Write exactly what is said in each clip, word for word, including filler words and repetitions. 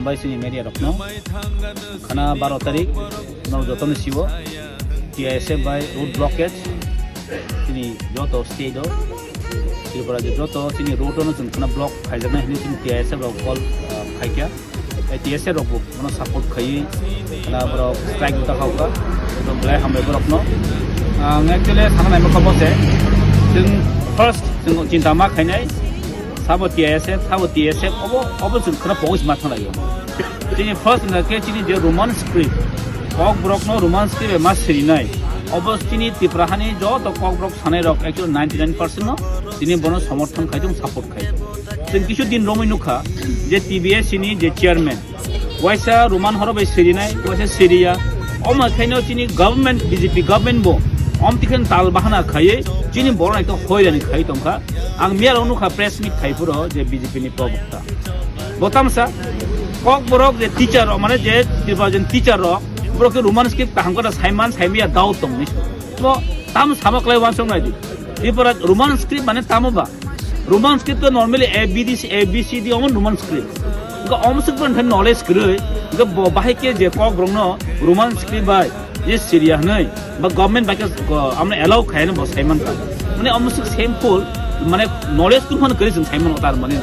Bai chini media rokno khana baro tarik no jotono siwo T I S F bai road blockage chini joto state o Tripura je joto chini road no chwng khana block khaijaknai hinwi chini T I S F rok call, ah, khaikha. Tei T S F rok bo bono support khaiwi khana borok strike wngkha kha. Ekdom belai hambai borokno. Ang actually sana naima kha bose chwng first chwng chinta ma khainai. Sabo T I S F, sabo T S F, obo, obo chwng kheno pogwi se ma thanglaio. Chini first wngkha khe chini je Roman script, Kokborok no Roman script bai ma sirinai. Obo chini Tripura hani joto Kokborok sanai rok actually ninety nine percent no tini bono somorthon khai tong, support khai tong. Chwng kisu din romwi nukha je T B S ni je chairman, waisa Roman horo bai sirinai, waisa siriya. Omo khaino chini government, B J P government bo om tikhen tal bahana khaiwi chini borok naito hoirani khai tongkha. Ang miyalo nukha press meet khai phuro je B J P ni probokta. Bo tamsa Kokborok je teacher rok, mane je Tripura je teacher rok, borok khe Roman script kaham khe saiman saimiya doubt tongni. Bo tam sama klai wansong nai di. Tripura Roman script mane tamo ba? Roman script to normally A B D, A B C D omo Roman script. Ga om suk ban knowledge kwrwi. Ga bo bahai khe je Kokborok no Roman script bai je Syria hwnwi ba government bai khe go-, amne allow khai no bo saiman ta. Mane omo suk simple, mane knowledge tu phano kwrwi chwng saiman tar mane.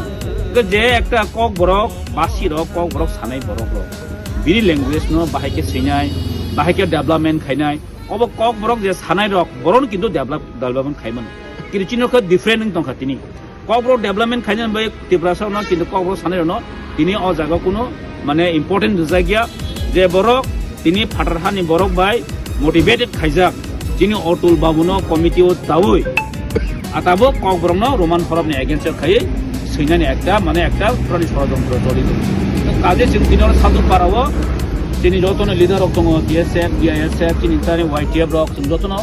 Ga je ekta Kokborok, basi rok, Kokborok sanai borok rok. Bini language no bahai khe sinai, bahai khe development khainai. Obo Kokborok je sanai rok, boron kintu develop, development khaiman. Kintu chini khe different wng tongkha tini. Kokborok development khainani bai Tiprasa no, kintu Kokborok sanai rok no tini o jaga kuno mane important rijak ya. Je borok tini phatar hani borok bai motivated khaijak. Chini Otul Babu no committee o dawi. Atabo Kokborok no Roman horop ni against o khaiwi swinani ekta, mane ekta purani sorojontro choli tongo. Kaje chwng tini oro Sadhu Para o chini joto no leader rok tongo, B S F, B I S F, chini tani Y T F rok, chwng joto no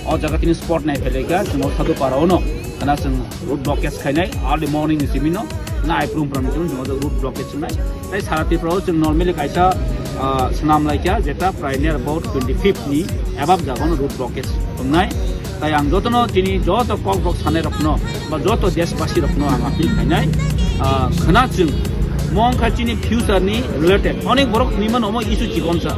o jaga tini spot nai phai laikha, chwng o Sadhu Para o no. Khana chwng road blockage khainai, early morning ni simi no, na aiprum pram ni simi no, chwng o road blockage khainai. Tei sara Tripura o chwng normally kaisa, ah, swnam laikha, jeta prai near about twenty fifth ni above jaga no road blockage tongnai. Tai ang jotono chini joto Kokborok sanai rokno ba joto deshbasi rokno ang appeal khainai, ah, khwna chwng mo wngkha chini future ni related. Onek borok hinwi mano omo issue chikon sa.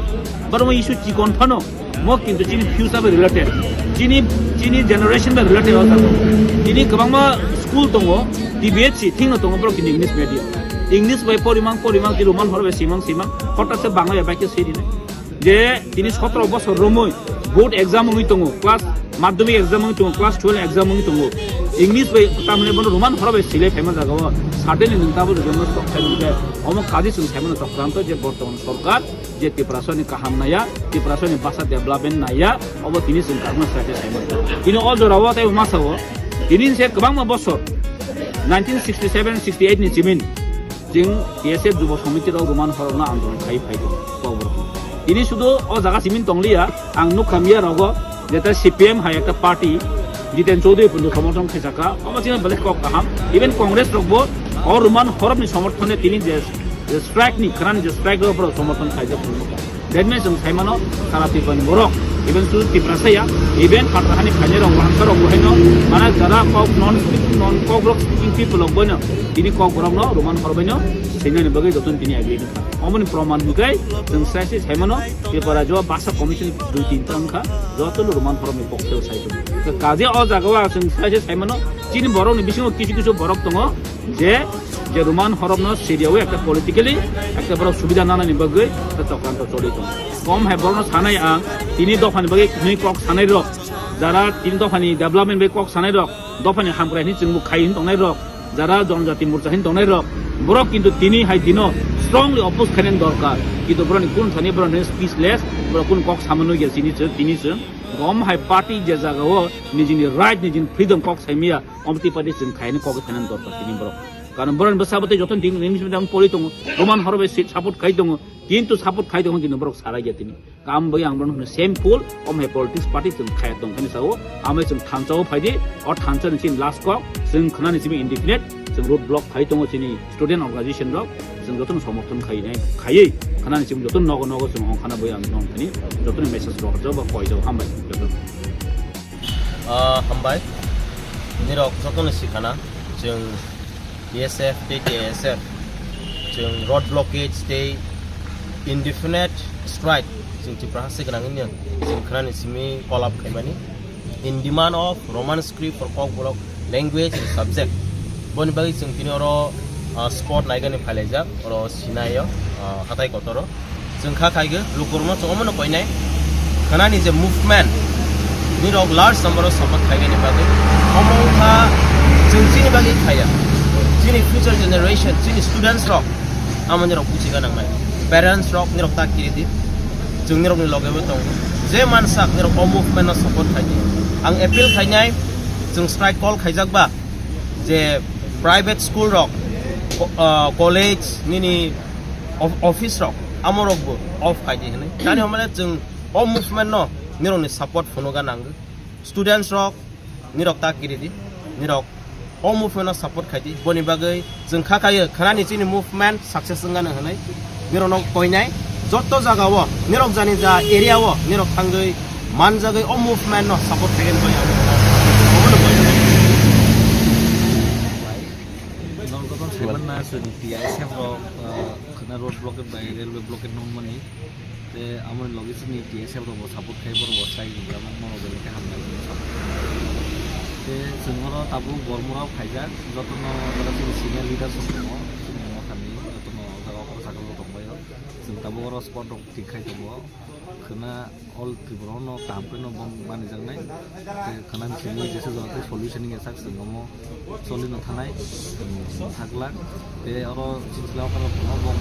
But omo issue chikon phano mo kintu chini future bai related. Chini, chini generation bai related o jaga. Chini kwbangma school tongo, T B S C thikno tongo borok kintu English medium. English bai porimang, porimang, tini Roman horo bai simang, simang. Hotat se Bangla bai khe siri nai. Je tini sotro bosor romwi board exam wngwi tongo, class madhyamik exam wngwi tongo, class twelve exam wngwi tongo. English bai tamni bono Roman horo bai silai phaima jaga o. Certainly nwng tabuk jono sok khai nungkhe omo kaji chwng saimano chokranto je bortoman sorkar je Tiprasani kaham naya, Tiprasani basa development naya, obo tini chwng karma srate saimano. Tini o jorao tei masa o tini se kwbangma bosor nineteen sixty seven sixty eight ni chimin Chwng T S F Jubo Samiti rok Roman horokno andolon khai phai tongo Kokborok. Tini sudu o jaga simin tongliya, ang nukha miya rogo jeta C P M hai ekta party Jiten Chaudhary pundu somorthon khaisaka, omo chini belai kok kaham. Even Congress rokbo o Roman horokni somorthone tini je, je strike ni khwnani je strike rok borok somorthon khaijak phunukha. That means chwng saimano sara Tripurani borok, even sudu Tiprasa ya, even phatar hani khainai rok, wansarok bo haino, mana jara kok non, non Kokborok speaking people rok boino, tini Kokborokno Roman hor boino sinani bagwi jotono tini agree wngkha. Omoni proman hwnkhe chwng sai se saimano Tripura jo basa commission dui tin ta wngkha, jotono Roman horokni pokhe sai tongo. Kaje o jagao chwng sai se saimano chini borokni bisingo kisu kisu borok tongo, je, je Roman horokno siriyawi ekta politically ekta borok subida nanani bagwi ekta chokranto choli tongo. Kom hai borokno sanai ang, tini dophani bagwi hwnwi kok sanai rok, jara tini dophani development bai kok sanai rok, dophani hamkrai hwnwi chwngbo khai hwn tongnai rok, jara jonojati morcha hwn tongnai rok, borok kintu tini hai dino strongly oppose khainani dorkar. Kintu borokni kun thani borokni speechless, borok kun kok samano ya chini chwng, tini chwng. Gom hai party je jagao nijini right, nijini freedom kok saimaya, Omti party chwng khaini kok thanani dorkar tini borok. Karon borok bwsa bwtwi joto din English medium pori tongo. Roman horo bai si-, support khai tongo. Kintu support khai tongo kintu borok sarai ya tini. Kam bai ang borok same fool, om hai politics party chwng khaya tong khani sao. Amai chwng thansa o phaidi, o thansa ni chini last kok, chwng khwnani chini indefinite, chwng road block khai tongo chini student organization rok, chwng joto no somorthon khai nai, khaiwi khwnani chini joto nogo nogo chwng ong khana bai ang nong thani, joto ni message rok jabo koi jabo hambai joto. Ah, hambai. Nirok jotono sikhana, chwng B S F tei T S F Chwng road blockage tei indefinite strike chwng Tripura ha se gwnangwi nwng chwng khwnani simi call up khaimani in demand of Roman script for Kokborok language and subject. Boni bagwi chwng tini oro, ah, spot naigani phailaijak, oro Sinai o, ah, hatai kotoro. Chwng kha khaigwi lukurokno chwng omono koinai khwnani je movement nirok large number o support khaigani bagwi. Omo wngkha chwng chini bagwi khaiya, chini future generation, chini students rok amo nirok buchiga nangnai. Parents rok nirok ta kiri di, chwng nirokni loge bo tongo. Je mansak nirok o movement no support khaidi. Ang appeal khainai, chwng strike call khaijak ba je private school rok, co-, ah, college nini of-, office rok, amo rok bo off khaidi hinwi. Tani hwnmale chwng o movement no nirokni support phunuga nango. Students rok nirok ta kiri di, nirok o movement no support khaidi. Boni bagwi chwng kha khayo khwnani chini movement success wngano hinwi nirokno koinai. Jotto jaga o nirok jani ja area o nirok thangwi manjagwi o movement no support khaigani bagwi ang obono koinai. Norok jotono saimanna chwng T I S F rok, ah, khwna road blockade bai railway blockade nongmani. Te amoni logi chini T S F rok bo support khai borok bo sai hinwi amo norok belai khe hamnai. Te chwng oro tabuk Bormora phaijak jotono jara chini senior leaders rok tongo chini mothani jotono o jaga o sakao tongbaio. Chwng tabuk oro spot rok thik khai tongo. Khwna all Tripura no kaham khe no bong manijaknai. Te khwna ni simi jesa jora tei solution ni sak chwng omo choli no thanai, chwng thaglak. Te oro chini khlai o khwna bong